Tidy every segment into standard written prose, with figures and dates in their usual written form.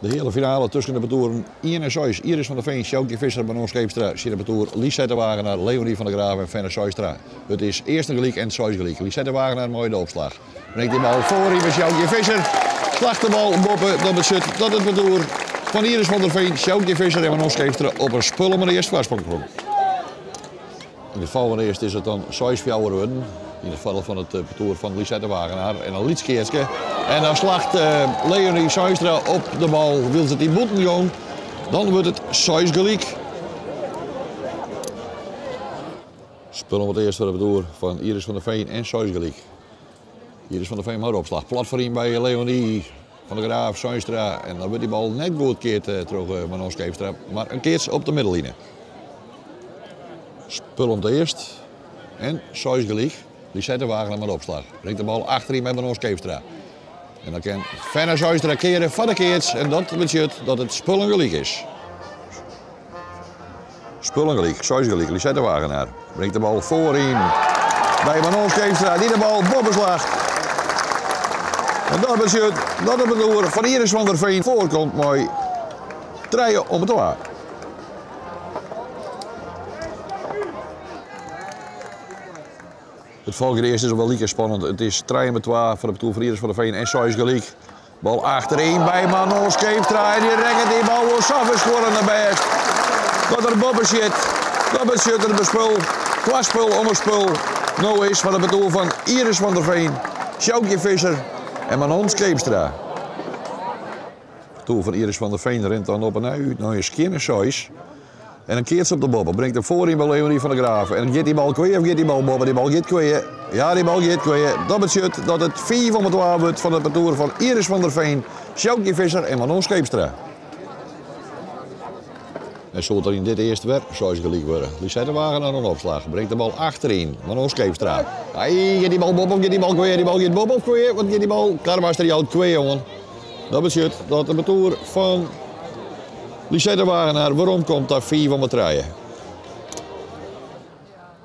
De heale finale tusken de partoeren ien en seis, Iris van der Veen, Sjoukje Visser, Manon Scheepstra, tsjin it partoer Lisette Wagenaar, Leonie van der Graaf en Fenne Zijstra. It is earsten gelyk en seis gelyk. Lisette Wagenaar mei de opslach. Bringt de bal foaryn by Sjoukje Visser. Slacht de bal boppe. Dat betsjut dat it partoer fan Iris van der Veen, Sjoukje Visser en Manon Scheepstra op in spul om in earst foarsprong komt. Yn it folgjende earst is it dan seis-fjouwer wurden yn it foardiel fan it partoer fan Lisette Wagenaar en in lyts keatske. En dan slacht Leonie Zijstra op de bal wylst it yn bûten gong. Dan wurdt it seis gelyk. Spul om it earst foar it partoer fan Iris van der Veen en seis gelyk. Iris van der Veen mei de opslach. Plat foaryn by Leonie van der Graaf, Zijstra. En dan wurdt dy bal net goed keard troch Manon Scheepstra, mar in keats op de middelline. Spul om it earst en seis gelyk. Lisette Wagenaar mei de opslach. Bringt de bal achteryn by Manon Scheepstra. En dan kin Fenna Zijstra keare foar de keats en dat betsjut dat it spullen gelyk is. Spullen gelyk, seis gelyk. Lisette Wagenaar bringt de bal foaryn by Manon Scheepstra dy't de bal boppe slacht. En dat betsjut dat it partoer fan Iris van der Veen foarkomt mei trije om twa. It folgjende earst is al wol like spannend. It is trije om twa foar it partoer fan Iris van der Veen en seis gelyk. Bal achteryn by Manon Scheepstra en dy rekket dy bal wol sa ferskuorrende bêst dat er boppe sjit. Dat betsjut dat it spul, twa spul om in spul, no is foar it partoer fan Iris van der Veen, Sjoukje Visser en Manon Scheepstra. Partoer fan Iris van der Veen rint dan op 'e nij út nei in skjinne seis. En in keats op de boppe. Bringt him foaryn by Leonie van der Graaf. En giet dy bal kwea of giet dy bal boppe? Dy bal giet kwea. Ja, dy bal giet kwea. Dat betsjut dat it fiif om twa wurdt fan it partoer fan Iris van der Veen, Sjoukje Visser en Manon Scheepstra. En soe it der yn dit earst wer seis gelyk wurde. Lisette Wagenaar oan de opslach. Bringt de bal achteryn. Manon Scheepstra. Hey, giet dy bal boppe of giet dy bal kwea? Dy bal giet boppe of kwea? Wat giet dy bal? Karmaster jout kwea oan. Dat betsjut dat it partoer fan Lisette Wagenaar werom komt ta fiif om 'e trije.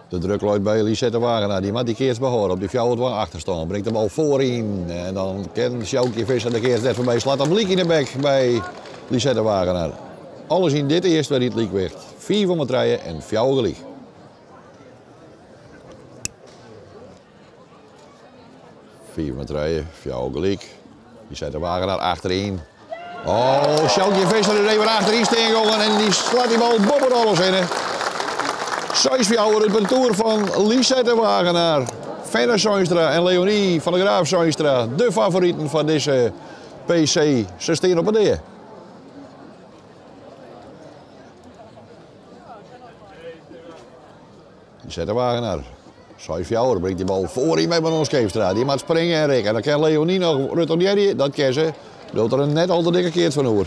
De druk leit by Lisette Wagenaar. Dy moat dy keats behâlde op dy fjouwer-twa achterstân. Bringt de bal foaryn en dan kin Sjoukje Visser de keats net foarby. Slacht him lyk yn 'e bek by Lisette Wagenaar. Alles yn dit earst wer yn it lykwicht. Fiif om 'e trije en fjouwer gelyk. Fiif om 'e trije, fjouwer gelyk. Lisette Wagenaar achteryn. Oh, Sjoukje Visser is even achteryn stean gongen en dy slacht dy bal boppe alles hinne. Seis fjouwer it partoer fan Lisette Wagenaar, Fenna Zijstra en Leonie van der Graaf Zijstra, de favoriten foar dizze PC. Se stean op 'e dea. Lisette Wagenaar, seis fjouwer, bringt dy bal foaryn by Manon Scheepstra. Dy moat springe en rikke. Dan kin Leonie noch retournearje, dat kin se. Bliuwt der in net al te dikke keats fan oer.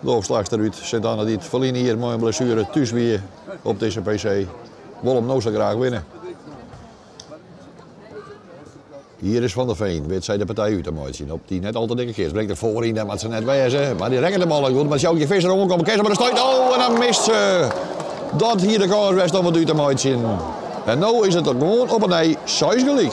De opslachster út Sint Anne dy't ferline jier mei in blessuere thús wie op dizze PC, wol him no sa graach winne. Iris van der Veen wit sy de partij út te meitsjen op dy net al te dikke keats. Bringt er foaryn, dêr moat se net wêze. Mar dy rekket de bal ek goed. Mar Sjoukje Visser oankomme kin se mar de stuit. Oh, en dan mist se. Dat hie de kâns west om it út te meitsjen. En no is it gewoan op 'e nij seis gelyk.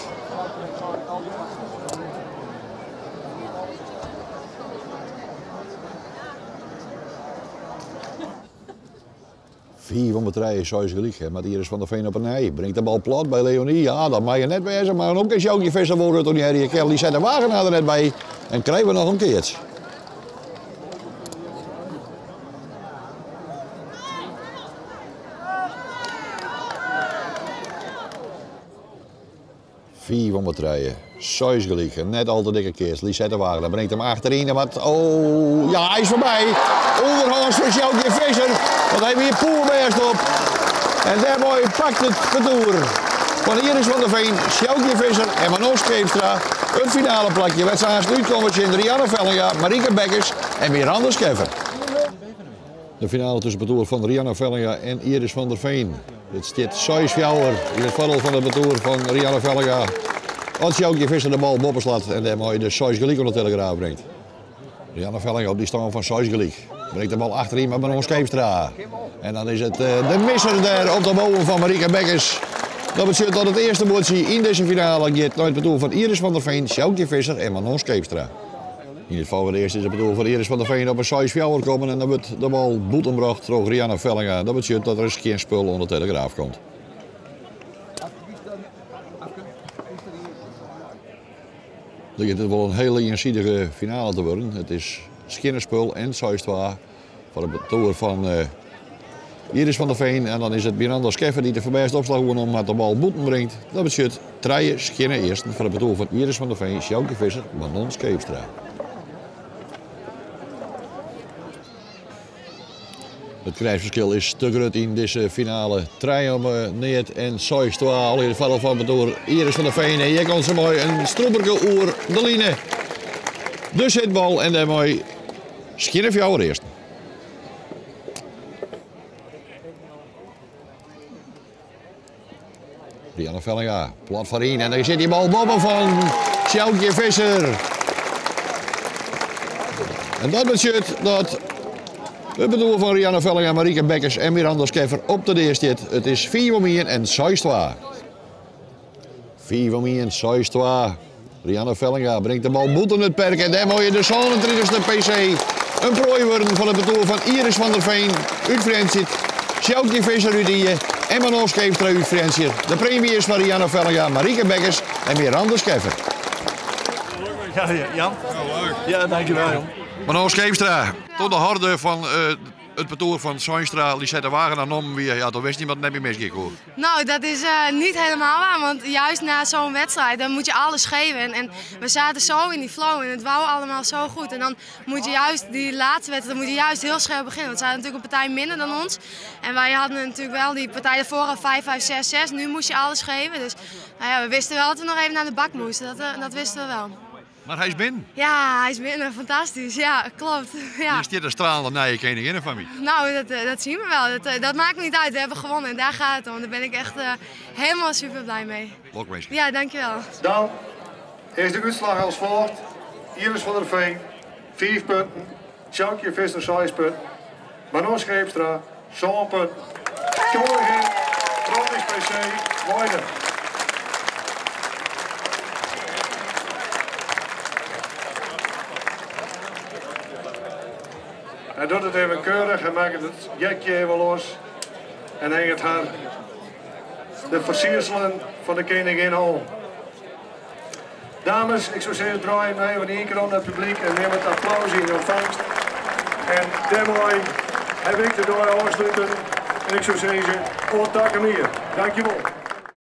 Fiif om 'e trije, seis gelyk. Moat Iris van der Veen op 'e nij. Bringt de bal plat by Leonie. Ja, dat mei er net wêze, mar dan kin Sjoukje Visser wol retournearje. Kin Lisette Wagenaar der net by en krije we noch in keats. Fiif om 'e trije, seis gelyk. In net al te dikke keats. Lisette Wagenaar bringt him achteryn en wat. Oh, ja, hy is foarby. Underhâns foar Sjoukje Visser, want hy wie poerbêst op. En dêrmei pakt it partoer fan Iris van der Veen, Sjoukje Visser en Manon Scheepstra it finale plakje. Wêr't se aanst útkomme tsjin Rianne Vellinga, Marieke Bekkers en Miranda Scheffer. De finale tusken partoer fan Rianne Vellinga en Iris van der Veen. It stiet seis fjouwer yn it foardiel fan it partoer fan Rianne Vellinga. As Sjoukje Visser de bal boppe slacht en dêrmei de seis gelyk oan de telegraaf bringt. Rianne Vellinga op dy stân fan seis gelyk. Bringt de bal achteryn by Manon Scheepstra. En dan is it de misser dêr op de boven fan Marieke Bekkers. Dat betsjut dat it earste buordsje yn dizze finale giet nei it partoer fan Iris van der Veen, Sjoukje Visser en Manon Scheepstra. Yn it foar it earst is it bedoel foar Iris van der Veen op in 6-4 kommen en dan wurdt de bal bûten brocht troch Rianne Vellinga. Dat betsjut dat der in skjin spul oan de Telegraaf komt. Liket it wol in hiele iensidige finale te wurden. It is skjinne spul en 6-2 foar it partoer fan Iris van der Veen. En dan is it Miranda Scheffer dy't de foarbêste opslach oernommen hat, de bal bûten bringt. Dat betsjut trije skjinne earsten foar it partoer fan Iris van der Veen, Sjoukje Visser, Manon Scheepstra. It krêftferskil is te grut yn dizze finale. Trije om neat en 6-2. Allegear it foardiel fan partoer Iris van der Veen. En hjir komt se mei in strûperke oer de line. De sitbal en dêrmei skjinne fjouwer earsten. Rianne Vellinga, plat foaryn en der sit dy bal boppe fan Sjoukje Visser. En dat betsjut dat it partoer fan Rianne Vellinga, Marieke Bekkers en Miranda Scheffer op de dea stiet. It is 5 om 1 en 6-2. 5 om 1, 6-2. Rianne Vellinga bringt de bal bûten it perk en dêrmei de 37e PC. In proai wurden fan it partoer fan Iris van der Veen út Frjentsjer, Sjoukje Visser út Ie en Manon Scheepstra út Frjentsjer. De premie is foar Rianne Vellinga, Marieke Bekkers en Miranda Scheffer. Ja, Jan. Ja, dankjewel jong. Manon Scheepstra, tot de horde fan it partoer fan Seinstra, Lisette Wagenaar nommen wie, ja, toen wist niemand net mear misgean koe. Nou, dat is niet helemaal waar, want juist na zo'n wedstrijd, dan moet je alles geven. En we zaten zo in die flow en het wou allemaal zo goed. En dan moet je juist die laatste wedstrijd, dan moet je juist heel scherp beginnen. Want zij hadden natuurlijk een partij minder dan ons. En wij hadden natuurlijk wel die partij ervoor al 5-5, 6-6. Nu moest je alles geven. Dus nou ja, we wisten wel dat we nog even naar de bak moesten. Dat wisten we wel. Mar hy is binnen. Ja, hy is binnen. Fantastysk. Ja, klopt. Ja. Hjir stiet de stralende nije keninginne fan my. Nou, dat zien we wel. Dat maakt niet uit. We hebben gewonnen en daar gaat het om. Daar ben ik echt helemaal super blij mee. Lokwinske. Ja, dankjewel. Dan is de útslach as folget. Iris van der Veen, 5 punten. Sjoukje Visser, 6 punten. Manon Scheepstra, 7 punten. Koningin, Tropisch PC, Weidum. Hy docht it even keurig, hy makket it jekje even los en hinget har de fersierselen fan de keningin oan. Dames, ik soe sizze draai him even ien kear om nei it publyk en nim it applaus yn ûntfangst. En dêrmei haw ik de dei ôfsluten en ik soe sizze, oant takom jier. Dankjewol.